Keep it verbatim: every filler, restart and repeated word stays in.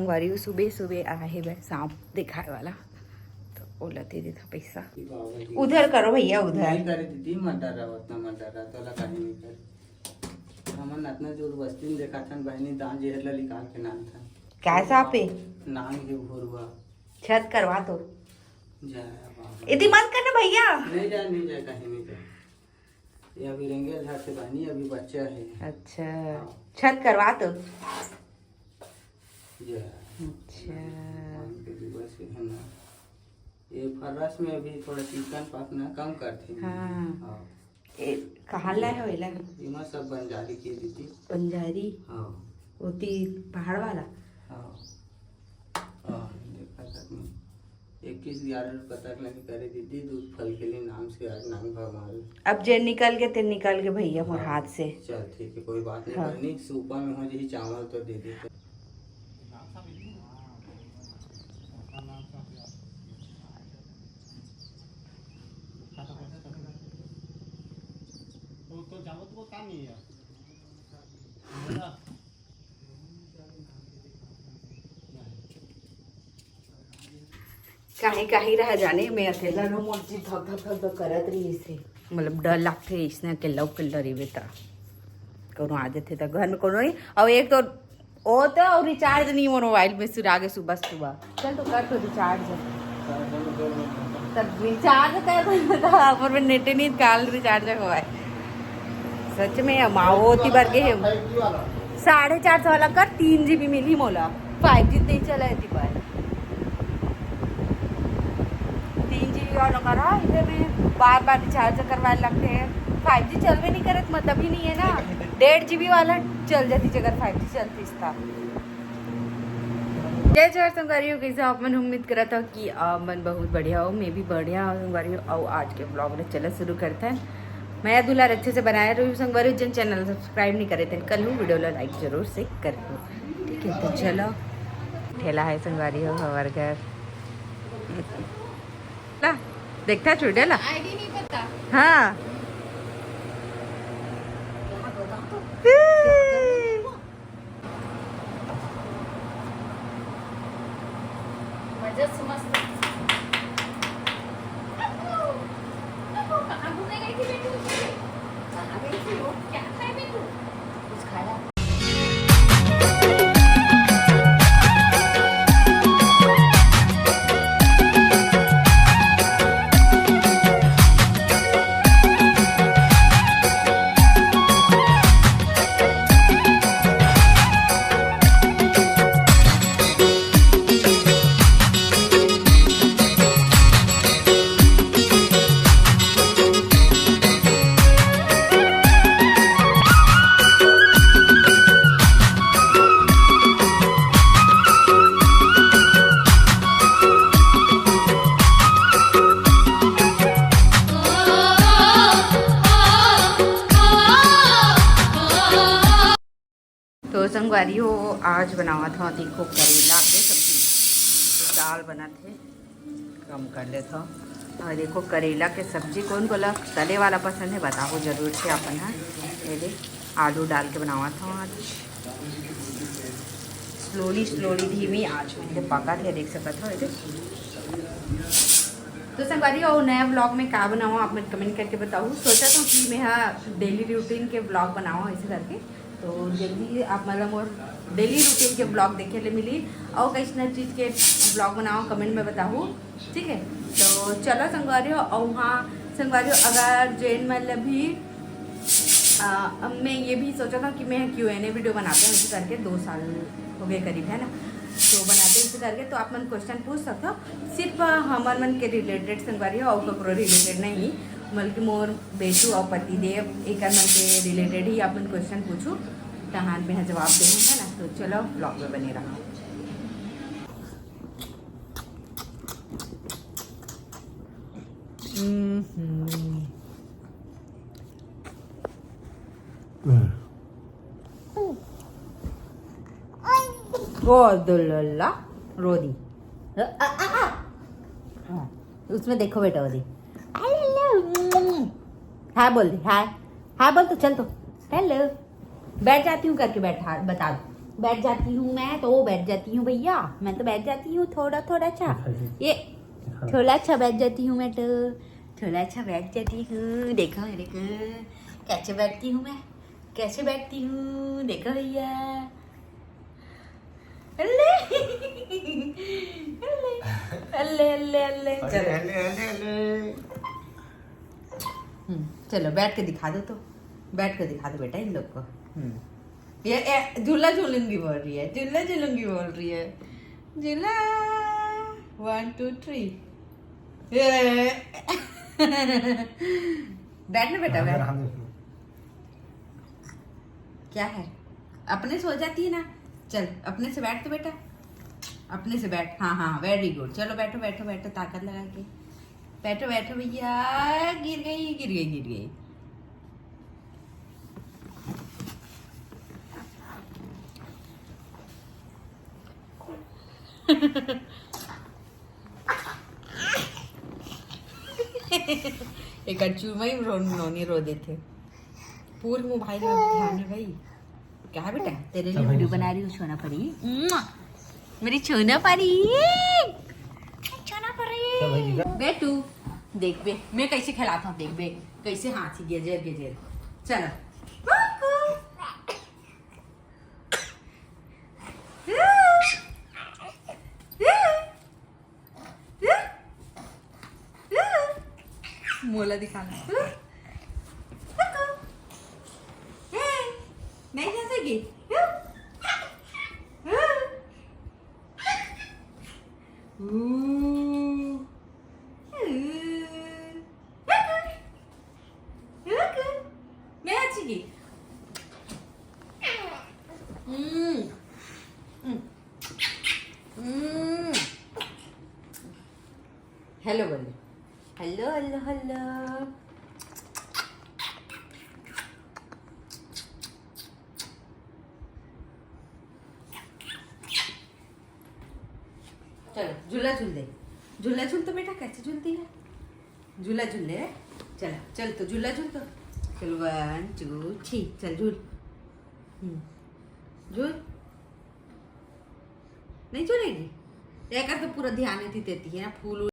संगवारी हो सुबह सुबह आए हे बर सांप दिखाए वाला, तो ओला दे देता पैसा। उधर करो भैया, उधर। नहीं करे दीदी, मत डरा, उतना मत डरा, तोला काहे नहीं करे। हमन अतना जोर बस्ती में देखाथन बहनी, दान जेहर ला निकाल के नानथन। कैसा पे? नान के भोरुआ। छत करवा तो। जय बाबा। इतनी मत करना भैया। नहीं जाए, नहीं जाए, कहीं नहीं जाए। ये अभी रेंगेल झाड़ से बहनी, अभी बच्चा है। अच्छा। हाँ। छत करवा तो। जय। अच्छा। भगवान के दिवस के है ना। ये फर्रस में अभी थोड़ा चिकन पाक ना कम करथे। हाँ। हाँ। ए, कहाँ लाए हो एला? एमा सब बंजारी के दीदी। बंजारी? हाँ। ओती पहाड़ वाला? हाँ। हाँ, देखा तक में। इक्कीस ग्यारह पता लगे करे दीदी, दूध फल के लिए नाम से आज नाम भगवान। अब जे निकल के ते निकल के भैया मोर हाँ। हाथ से। चल ठीक है, कोई बात नहीं हाँ। बहनी, सूपा में हो जही चावल तो दे दे। तो, तो जाओ तो वो काम नहीं है। काहे काहे रह जाने, मैं अकेला रहूं, मोर जी धक धक धक धक करत रहिस हे। मतलब डर लगथे इसने अकेला अकेला रहिबे त। कोनो आ जथे त घर में कोनो नहीं, और एक तो ओ तो और रिचार्ज नहीं मोर मोबाइल में सुरा के सुबह सुबह। चल तो कर तो रिचार्ज। तब रिचार्ज कर तो पर में नेट नहीं काल रिचार्ज होवाए। सच में अमाओ ओती बर के हे। साढ़े चार सौ वाला कर, तीन जीबी मिली मोला, फाइव जी नहीं चला है ती बर। तीन जीबी वाला करा, इधर में बार बार रिचार्ज करवाए लगते हैं। फाइव जी चलवे नहीं करत, मतलब ही नहीं है ना। डेढ़ जीबी वाला चल जाती, जगह फाइव जी चलती इसका। जय जोहार संगवारी हो, कैसे हो आप मन? उम्मीद करत हो कि आप मन बहुत बढ़िया हो, मैं भी बढ़िया हूँ संगवारी हो। और आज के ब्लॉग ने चला शुरू करते हैं। मैं दुलार अच्छे से बनाए रही हूँ संगवारी हो, जिन चैनल सब्सक्राइब नहीं करे थे कल हूँ वीडियो ला लाइक जरूर से कर दो, ठीक है? तो चलो, ठेला है संगवारी हो हमारे घर। ला, देखता छोटे ला। आईडी नहीं पता। हाँ। मजा से मस्त। कहाँ घूमने गई थी बेटू? कहाँ गई थी वो? क्या खाया बेटू? कुछ खाया? तो संगवारी हो, आज बनावत हव, देखो, करेला के सब्जी। तो दाल बनत हे, कम कर लेत हव। और देखो, करेला के सब्जी, कौन कोला तले वाला पसंद है, बताओ जरूर से अपन ह। ये दे, आलू डाल के बनावत हव आज। स्लोली स्लोली, धीमी आंच में ये पकत हे, देख सकत हो ये दे। तो संगवारी, और नया ब्लॉग में का बनाऊँ, आप मन कमेंट करके बताओ। सोचा था कि मैं डेली रूटीन के ब्लॉग बनाऊँ ऐसे करके, तो जल्दी आप मतलब मोर डेली रूटीन के ब्लॉग देखे ले मिली, और कैसना चीज के ब्लॉग बनाओ, कमेंट में बताओ, ठीक है? तो चलो संगवारी हो, और हाँ संगवारी हो, अगर जेन मतलब भी आ, अब मैं ये भी सोचा था कि मैं क्यू एन ए वीडियो बनाते हैं, ऐसे करके दो साल हो गए करीब, है ना? तो बनाते ऐसे करके, तो आप मन क्वेश्चन पूछ सकते हो, सिर्फ हमर मन के रिलेटेड संगवारी हो, और ककरो रिलेटेड नहीं, बल्कि मोर बेटू और पतिदेव, एक मन के रिलेटेड ही आप मन क्वेश्चन पूछू, तहान में जवाब देहूँ, है ना? तो चलो, ब्लॉग में बने रहो। हम्म। ओ दुल्ला, रो दी। अ, अ, अ, अ। हाँ, उसमें देखो बेटा, वो दी। हाय बोल दे, हाय। हाय बोल तो, चल तो। हेलो। बैठ जाती हूँ करके बैठा, बता दो। बैठ जाती हूँ मैं तो, बैठ जाती हूँ भैया, मैं तो बैठ जाती हूँ थोड़ा थोड़ा सा। ये थोड़ा सा बैठ जाती हूँ मैं तो, थोड़ा सा बैठ जाती हूँ। देखो मेरे को, कैसे बैठती हूँ मैं, कैसे बैठती हूँ, देखो भैया। अल्ले, अल्ले, अल्ले, अल्ले, अल्ले। चलो। हम्म, चलो बैठ के दिखा दो तो, बैठ के दिखा दो बेटा इन लोग को। हम्म, ये, ये झूला झूलूंगी बोल रही है, झूला झूलूंगी बोल रही है। झूला, वन टू थ्री। ये बैठ ना बेटा, बैठ। क्या है, अपने सो जाती है ना। चल, अपने से बैठ तो बेटा, अपने से बैठ। हाँ, हाँ, वेरी गुड। चलो बैठो, बैठो, बैठो, ताकत लगा के बैठो, बैठो भैया। गिर गई, गिर गई, गिर गई। एक चूमा ही रो, नोनी रो देते। पूरे मोबाइल में ध्यान है भाई। क्या बेटा, तेरे लिए वीडियो बना रही हूँ, सोना परी। मुआ। मेरी सोना परी, सोना परी। बेटू, देख बे, मैं कैसे खिलाता हूँ, देख बे, कैसे हाथी गेजेर गेजेर। चलो। मोला दिखाना। नहीं हंसेगी। मैं अच्छी की। हेलो बोलो। Hello, hello, hello. चलो, झूला झूल दे। झूला झूल तो बेटा, कैसे झूलती है? झूला झूल ले। चल, चल तो झूला झूल तो। चल, वन, टू, थ्री। चल, झूल। हम्म। झूल। नहीं झूलेगी? एकर तो पूरा ध्यान नहीं देती है ना, फूल